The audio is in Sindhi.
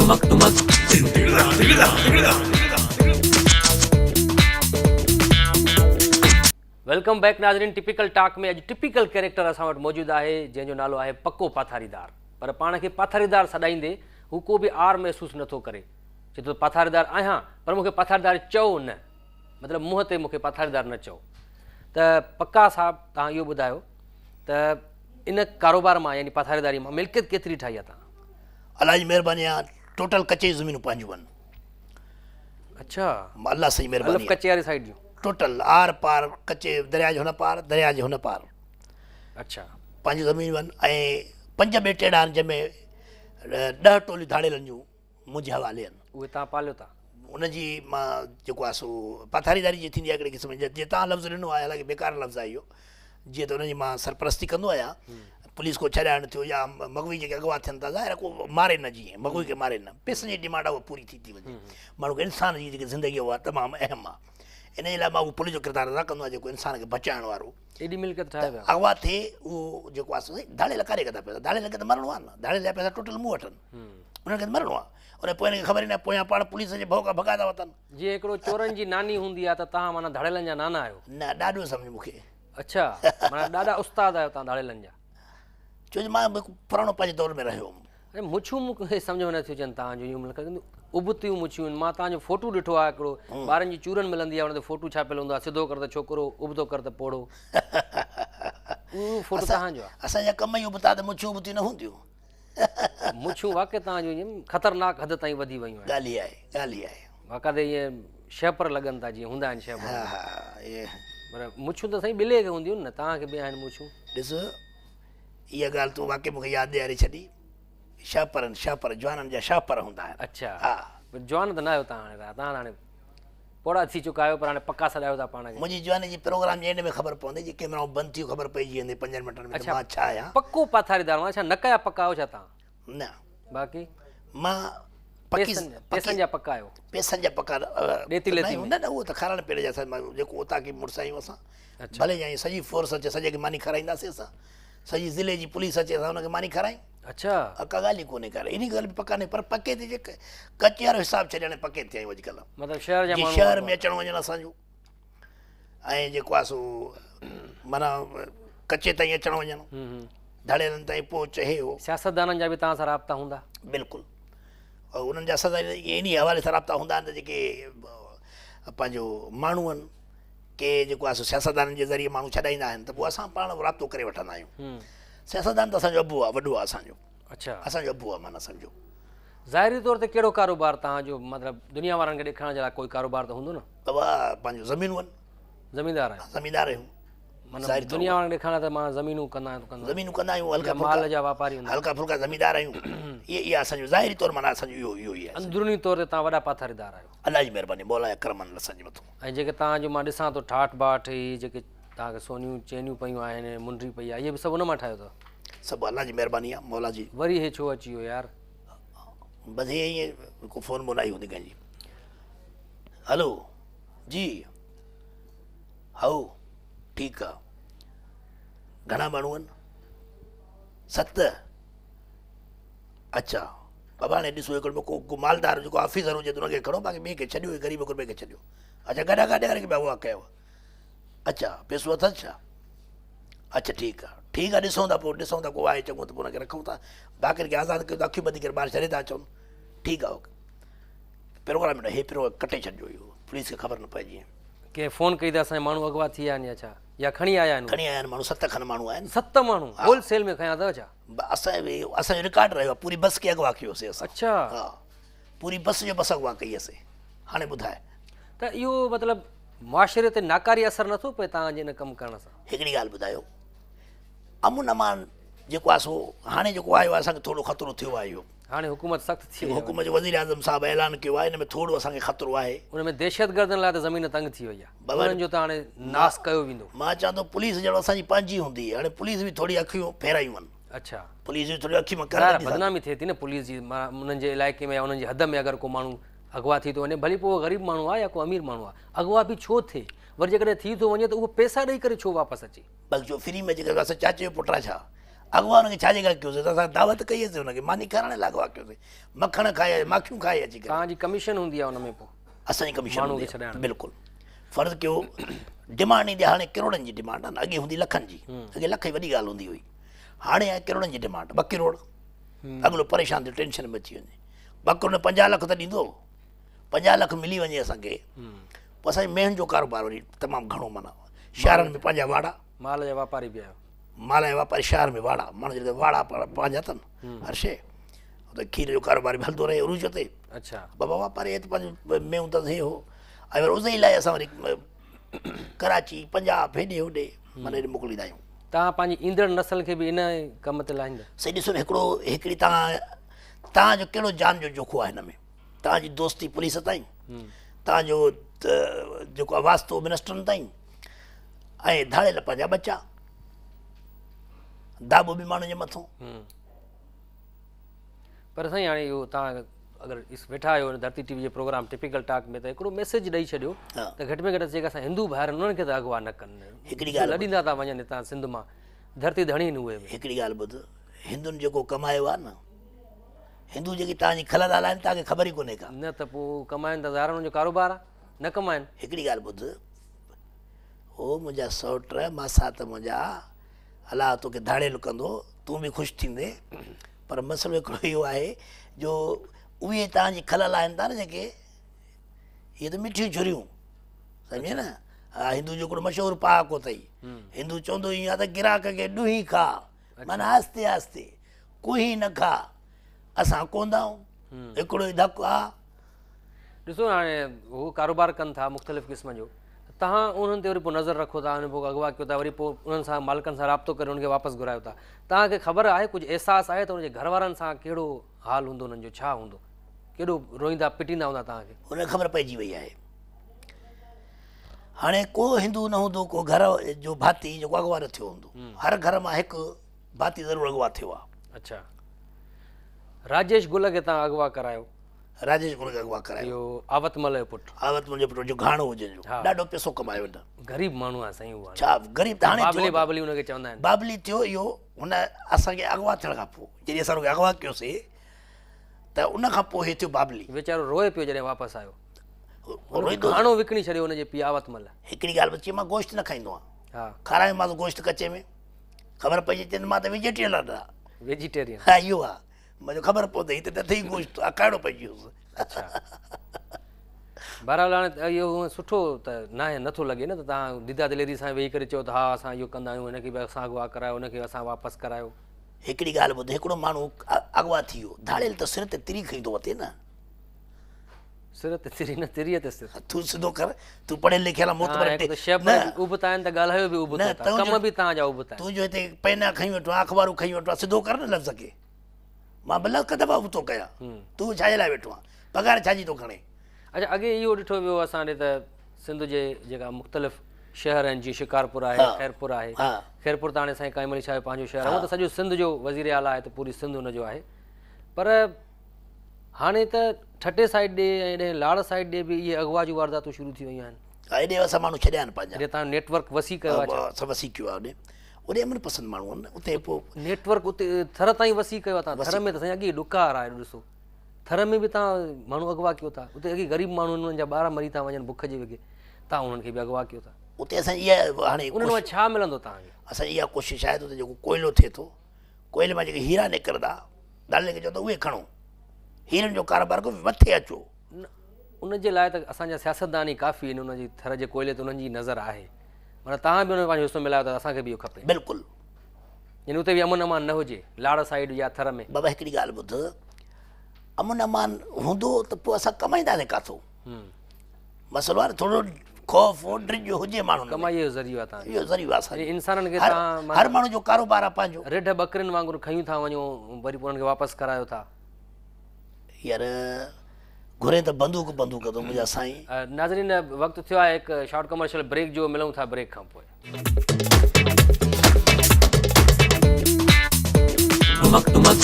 ٽمڪ ٽمڪ. Welcome back ناظرين ٽپيڪل ٽاڪ ۾ اڄ ٽپيڪل ڪيريڪٽر اسان وٽ موجود آهي جنهن جو نالو آهي پڪو پاٿاريدار پر پاڻ کي پاٿاريدار سڏائيندي هو ڪو به عار محسوس نٿو ڪري چئي ٿو پاٿاريدار آهيان پر مون کي پاٿاريدار چئو نه مطلب منهن تي مون کي پاٿاريدار نه چئو ته پڪا صاحب توهان اهو ٻڌايو ته ان ڪاروبار مان يعني پاٿاريداري مان ملڪيت ڪيتري ٺاهي آهي توهان؟ الله جي مهرباني آ ٽوٽل ڪچي جون زمينون پنهنجون آهن. اڇا الله سائين مهرباني الف ڪچي واري سائيڊ جون ٽوٽل آر پار ڪچي درياء جي هن پار درياء جي هن پار. اڇا پنهنجون زمينون آهن ۽ پنج ٻيٽ اهڙا آهن جنهن ۾ 10 ٽوليون ڌاڙيلن جون منهنجي حوالي آهن. اهي توهان پاليو ٿا. ان جي مان جيڪو آهي سو پاٿاريداري جي ٿيندي آهي هڪڙي قسم جي جي توهان لفظ ڏنو آهي حالانڪه بيڪار لفظ آهي اهو جيئن ته ان جي مان سرپرستي ڪندو آهيان پوليس کو ڇڏائڻ ٿيو يا مغوي جيڪي اغوا ٿين ٿا ظاهر آهي ڪو ماري نه جيئن مغوي کي ماري نه پئسن جي ڊمانڊ آهي اها پوري ٿي ٿي وڃي ماڻهو کي انسان جي جيڪي زندگي اها تمام اهم آهي ان جي لاء مان اهو پوليس جو ڪردار ادا ڪندو آهيان جيڪو انسان کي بچائڻ وارو ايڏي ملڪيت ٺاهي ويا اغوا ٿئي اهو جيڪو آهي سو ڌاڙيل ڪاري ڪندا پئسا ڌاڙيل کي ته مرڻو آهي نه ڌاڙيل جا پئسا ٽوٽل مون وٽ آهن انهن کي ته مرڻو آهي ان پوء هن کي خبر ئي ناهي پويان پاڻ پوليس جي ڀؤ کان ڀڳا ٿا وتن. جيئن هڪڙو چورن جي ناني هوندي آهي ته توهان معنيٰ ڌاڙيلن جا نانا آهيو. نه ڏاڏو سمجهه مون کي. اڇا معنيٰ ڏاڏا استاد آهيو توهان ڌاڙيلن جا. ڇو جو مان به پراڻو پنهنجي دور ۾ رهيو هوم. اڙي مڇون مون کي سمجهه ۾ نه ٿيون اچن توهان جون ايون ابتيون مڇيون آهن مان توهان جو فوٽو ڏٺو آهي هڪڙو ٻارن جي چورن ملندي آهي ان تي فوٽو ڇاپيل هوندو آهي سڌو ڪر ته ڇوڪرو ابتو ڪر ته پوڙهو اهو فوٽو توهان جو آهي. اسان جا ڪم ئي ابتا ته مڇون ابتيون نه هونديون. مڇون واقعي توهان جون ائين خطرناڪ حد تائين وڌي ويون آهن. ڳالهه اها آهي، ڳالهه اها آهي. باقاعده ائين شهپر لڳن ٿا جيئن هوندا آهن شهپر. ها ها ائين. پر مڇون ته سائين ٻلي کي هونديون آهن نه توهان کي به آهن مڇون. ڏس اها ڳالهه تون واقعي مون کي ياد ڏياري ڇڏي. شهپر آهن شهپر جوانن جا شهپر هوندا آهن. اڇا ها. جوان ته نه آهيو توهان هاڻي توهان هاڻي پوڙها ٿي چڪا آهيو پر هاڻي پڪا سڏايو ٿا پاڻ کي. منهنجي جواني جي پروگرام جي اينڊ ۾ خبر پوندي جي ڪيمرائون بند ٿيون خبر پئجي ويندي پنجن منٽن ۾ ته مان ڇا آهيان. پڪو پاٿاريدار معنيٰ ڇا نڪ جا پڪا آهيو ڇا توهان؟ نه. باقي؟ مان پڪي پئسن جا پڪا آهيو. پئسن جا پڪا ڏيتي ليتي ۾. نه نه اهو ته کارائڻ پيئڻ جا اسان جيڪو اوطاقي مڙس آهيون اسان ڀلي جائين سڄي فورس اچي سڄي کي ماني کارائينداسين اسان سڄي ضلعي جي پوليس اچي اسان ان کي ماني کارايون. اڇا. ڪا ڳالهه ئي ڪونهي ڪا انهي ڳالهه ۾ پڪا نه پر پڪي تي جيڪي ڪچي وارو حساب ڇڏي هاڻي پڪي ٿيا آهيون اڄڪلهه. مطلب شهر جا ماڻهو شهر ۾ اچڻ وڃڻ اسان جو ۽ جيڪو آهي سو معنيٰ ڪچي تائين اچڻ وڃڻ ڌاڙيلن تائين پهچ هي هو. سياستدانن جا به توهان سان رابطا هوندا؟ بلڪل انهن جا اسان سان انهي حوالي سان رابطا هوندا آهن ته جيڪي پنهنجو ماڻهو آهن ڪي جيڪو آهي سو سياستدانن جي ذريعي ماڻهو ڇڏائيندا آهن ته پوء اسان پاڻ رابطو ڪري وٺندا آهيون. سياستدان ته اسان جو ابو آهي وڏو آهي اسان جو. اڇا. اسان جو ابو آهي معنيٰ سمجهو. ظاهري طور تي ڪهڙو ڪاروبار توهان جو مطلب دنيا وارن کي ڏيکارڻ جي لاء ڪوئي ڪاروبار ته هوندو نه؟ بابا پنهنجو زمينون آهن. زميندار آهيو. زميندار آهيون. معنيٰ دنيا وارن کي ڏيکارڻ لاء ته مان زمينون ڪندا آهيون ڪندا زمينون ڪندا آهيون هلڪا ڦلڪا مال جا واپاري هوندا هلڪا ڦلڪا زميندار آهيون اهي اها اسان جو ظاهري طور معنيٰ اسان جو اهو اهو ئي آهي. اندروني طور تي توهان وڏا پاٿاريدار آهيو. الله جي مهرباني مولا جا ڪرم آهن اسان جي مٿون. ۽ جيڪي توهان جو مان ڏسان ٿو ٺاٺ باٺ هي جيڪي توهان کي سونيون چينيون پيون آهن منڊي پئي آهي اهي به سڀ ان مان ٺاهيو اٿو. سڀ الله جي مهرباني آهي مولا جي. وري هي ڇو اچي ويو يار. بس هي ائين ڪو فون بون آئي هوندي ڪنهن جي. هلو جي هائو ٺيڪ آ گهڻا ماڻهو آهن ست اڇا بابا هاڻي ڏسو هڪڙو ڪو ڪو مالدار جيڪو آفيسر هجي ته ان کي کڻو باقي ٻئي کي ڇڏيو غريب غربي کي ڇڏيو اڇا گڏا گاڏي واري کي به اغوا ڪيو اڇا پيسو اٿس ڇا اڇا ٺيڪ آ ٺيڪ آ ڏسون ٿا پوء ڏسون ٿا ڪو آهي چڱو ته پوء ان کي رکون ٿا باقين کي آزاد ڪيو ته اکيون ٻڌي ڪري ٻاهر ڇڏي ٿا اچون ٺيڪ آ اوڪي پروگرام هي پروگرام ڪٽي ڇڏجو اهو پوليس کي خبر نه پئجي ڪنهن فون ڪئي ته اسان جا ماڻهو اغوا ٿي ويا آهن يا ڇا يا کڻي آيا آهن کڻي آيا آهن ماڻهو ست کن ماڻهو آهن ست ماڻهو هول سيل ۾ کنيا اٿو ڇا اسان اسان جو رڪارڊ رهيو آهي پوري بس کي اغوا ڪيوسي اسان اڇا ها پوري بس جو بس اغوا ڪئي اسي هاڻي ٻڌاء ته اهو مطلب معاشري تي ناڪاري اثر نٿو پئي توهان جي ان ڪم ڪرڻ سان هڪڙي ڳالهه ٻڌايو امن امان جيڪو آهي سو هاڻي جيڪو آيو آهي اسان کي ٿورو خطرو ٿيو آهي اهو هاڻي حڪومت سخت ٿي وئي آهي. حڪومت جو وزير اعظم صاحب اعلان ڪيو آهي ان ۾ ٿورو اسان کي خطرو آهي. ان ۾ دهشتگردن لاء ته زمين تنگ ٿي وئي آهي انهن جو ته هاڻي ناس ڪيو ويندو. مان چوان ٿو پوليس ڄڻ اسان جي پنهنجي هوندي هاڻي پوليس به ٿوري اکيون ڦيرايون آهن. اڇا. پوليس به ٿوري اکيون مان ڪر ظاهر آهي بدنامي ٿئي ٿي نه پوليس جي انهن جي علائقي ۾ يا انهن جي حد ۾ اگر ڪو ماڻهو اغوا ٿي ٿو وڃي ڀلي پوء اهو غريب ماڻهو آهي يا ڪو امير ماڻهو آهي اغوا به ڇو ٿئي وري جيڪڏهن ٿي ٿو وڃي ته اهو پئسا ڏئي ڪري ڇو واپس اچي. بس جو فري ۾ جيڪڏهن اسان چاچي جو پٽ آهي ڇا. اغوا ان کي ڇا جي ڪري ڪيوسين ته اسان دعوت ڪئي هئي ان کي ماني کارائڻ لاء اغوا ڪيوسين مکڻ کائي ماکيون کائي اچي ڪري. توهان جي ڪميشن هوندي آهي ان ۾ پوء. اسان جي ڪميشن هوندي آهي بلڪل فرض ڪيو ڊمانڊ ايندي هاڻي ڪروڙن جي ڊمانڊ آهي نه اڳي هوندي لکن جي اڳي لک ئي وڏي ڳالهه هوندي هئي هاڻي آهي ڪروڙن جي ڊمانڊ 2 ڪروڙ اڳلو پريشان ٿيو ٽينشن ۾ اچي وڃي 2 ڪروڙ 50 لک ته ڏيندو 50 لک ملي وڃي اسان کي پوء اسان جي مينهن جو ڪاروبار وري تمام گهڻو معنيٰ شهرن ۾ پنهنجا واڙا مال جا واپاري به آهيو مال جا واپاري شهر ۾ واڙا ماڻهو جڏهن واڙا پنهنجا اٿن هر شيء ته کير جو ڪاروبار به هلندو رهي عروج تي اڇا بابا واپاري هت پنهنجو ميون اٿس هي هو ۽ وري ان لاء اسان وري ڪراچي پنجاب هيڏي هوڏي معنيٰ هيڏي موڪليندا آهيون. توهان پنهنجي ايندڙ نسل کي به ان ڪم تي لاهيندا؟ سائين ڏسو نه هڪڙو هڪڙي توهان توهان جو ڪهڙو جان جو جوکو آهي هن ۾ توهان جي دوستي پوليس تائين توهان جو جيڪو آهي واسطو منسٽرن تائين ۽ ڌاڙيل پنهنجا ٻچا داٻو به ماڻهن جي مٿو. پر سائين هاڻي اهو توهان اگر اس ويٺا آهيو ڌرتي ٽي وي جي پروگرام ٽپيڪل ٽاڪ ۾ ته هڪڙو ميسيج ڏئي ڇڏيو ته گهٽ ۾ گهٽ جيڪا اسان هندو ڀائر آهن انهن کي ته اغوا نه ڪن. هڪڙي ڳالهه لڏيندا ٿا وڃن هتان سنڌ مان ڌرتي ڌڻي آهن اهي به. هڪڙي ڳالهه ٻڌ هندن جيڪو ڪمايو آهي نه هندو جيڪي توهان جي کل ٿا هلائن توهان کي خبر ئي ڪونهي ڪا. نه ته پوء ڪمائن ته ظاهر انهن جو ڪاروبار آهي نه ڪمائن. هڪڙي ڳالهه ٻڌ او منهنجا سئوٽ ماسات منهنجا الله توکي ڌاڙيل ڪندو تون به خوش ٿيندين پر مسئلو هڪڙو اهو آهي جو اهي توهان جي کل لاهن ٿا نه جيڪي اهي ته مٺيون ڇريون سمجهي نه ها هندو جو هڪڙو مشهور پهاڪو اٿئي هندو چوندو ائين آهي ته گراهڪ کي ڏوهي کاء معنيٰ آهستي آهستي ڪوهي نه کاء اسان ڪوندا آهيون هڪڙو ئي ڌڪ آ. ڏسو نه هاڻي هو ڪاروبار ڪن ٿا مختلف قسم جو تهان انهن تي وري پوء نظر رکو ٿا انهن پوء اغوا ڪيو ٿا وري پوء انهن سان مالڪن سان رابطو ڪري انهن کي واپس گهرايو ٿا تهان کي خبر آهي ڪجهه احساس آهي ته ان جي گهر وارن سان ڪهڙو حال هوندو انهن جو ڇا هوندو ڪيڏو روئيندا پٽيندا هوندا تهان کي. ان کي خبر پئجي وئي آهي هاڻي ڪو هندو نه هوندو ڪو گهر جو ڀاتي جيڪو اغوا نه ٿيو هوندو هر گهر مان هڪ ڀاتي ضرور اغوا ٿيو آهي. اڇا راجيش گل کي تهان اغوا ڪرايو. راجيش گل کي اغوا ڪرايو. اهو آوت مل جو پٽ. آوت مل جو پٽ جو گهاڻو هو جنهن جو ڏاڍو پئسو ڪمايو هن. غريب ماڻهو آهي سائين اهو. ڇا غريب ته هاڻي ٿيو. بابلي بابلي ان کي چوندا آهن. بابلي ٿيو اهو هن اسان کي اغوا ٿيڻ کان پوء جڏهن اسان ان کي اغوا ڪيوسي ته ان کان پوء هي ٿيو بابلي. ويچارو روئي پيو جڏهن واپس آيو. روئيندو گهاڻو وڪڻي ڇڏيو هن جي پيء آوت مل. هڪڙي ڳالهه ٻڌ چي مان گوشت نه کائيندو آهيان. ها. کارايومانس گوشت ڪچي ۾ خبر پئجي چي مان ته ويجيٽيرين آهيان. ويجيٽيرين. ها اهو آهي. منهنجو خبر پوندي هي ته نه ٿئي گوشت اکائڻو پئجي ويس. اڇا بهرحال هاڻي اهو سٺو ته ناهي نٿو لڳي نه ته توهان ديده دليري سان ويهي ڪري چئو ته ها اسان اهو ڪندا آهيون هن کي به اسان اغوا ڪرايو هن کي اسان واپس ڪرايو. هڪڙي ڳالهه ٻڌ هڪڙو ماڻهو اغوا ٿي ويو ڌاڙيل ته سر تي تري کڻي ٿو وتي نه. سر تي تري نه تريء تي سر. تون سڌو ڪر تون پڙهيل لکيل آهين معتبر ٽي شبد به ابتا آهن ته ڳالهايو به ابتو ٿا ڪم به توهان جا ابتا آهن. تون جو هتي پينا کڻي ويٺو آهين اخبارون کڻي ويٺو آهين سڌو ڪر نه لفظ کي. مان به لک دفعا ابتو ڪيان تون ڇا جي لاء ويٺو آهين پگهار ڇا جي ٿو کڻين. اڇا اڳي اهو ڏٺو ويو اسان ڏي ته سنڌ جي جيڪا مختلف شهر آهن جيئن شڪارپور آهي خيرپور آهي خيرپور ته هاڻي سائين قائم علي شاهه جو پنهنجو شهر آهي هونء ته سڄو سنڌ جو وزير اعليٰ آهي ته پوري سنڌ هن جو آهي پر هاڻي ته ٺٽي سائيڊ ڏي ۽ هيڏي لاڙ سائيڊ ڏي به اهي اغوا جون وارداتون شروع ٿي ويون آهن. ها هيڏي اسان ماڻهو ڇڏيا آهن پنهنجا. هيڏي تان نيٽ ورڪ وسيع ڪيو آهي ڇا؟ اسان وسيع ڪيو آهي هوڏي. هوڏي امن پسند ماڻهو آهن اتي پوء. نيٽ ورڪ اتي ٿر تائين وسيع ڪيو آهي تان ٿر ۾ ته سائين اڳي ڏڪار آهي ڏسو ٿر ۾ به تان ماڻهو اغوا ڪيو ٿا اتي اڳي غريب ماڻهو آهن انهن جا ٻار مري ٿا وڃن بک جي وگهي تان انهن کي به اغوا ڪيو ٿا. اتي اسان جي اها هاڻي انهن مان ڇا ملندو تان کي؟ اسان جي اها ڪوشش آهي ته اتي جيڪو ڪوئلو ٿئي ٿو ڪوئلي مان جيڪي هيرا نڪرندا ڌاڙيلن کي چوندو اهي کڻو هيرن جو ڪاروبار ڪيو مٿي اچو. ان جي لاء ته اسان جا سياستدان ئي ڪافي آهن ان جي ٿر جي ڪوئلي تي انهن جي نظر آهي معنيٰ توهان به ان ۾ پنهنجو حصو ملايو ته اسان کي به اهو کپي. بلڪل. يعني اتي به امن امان نه هجي لاڙ سائيڊ يا ٿر ۾. بابا هڪڙي ڳالهه ٻڌ امن امان هوندو ته پوء اسان ڪمائينداسين ڪاٿو. مسئلو آهي نه ٿورو خوف ڊڄ هجي ماڻهن ۾. ڪمائيء جو ذريعو آهي توهان جو. اهو ذريعو آهي اسان جو. يعني انسانن کي توهان هر ماڻهو جو ڪاروبار آهي پنهنجو. رڍ ٻڪرين وانگر کنيون ٿا وڃو وري پوء انهن کي واپس ڪرايو ٿا. يار گهرين ته بندوق بندوق ڪندو منهنجا سائين. ناظرين وقت ٿيو آهي هڪ شارٽ ڪمرشل بريڪ جو ملون ٿا بريڪ کان پوء. ٽمڪ ٽمڪ.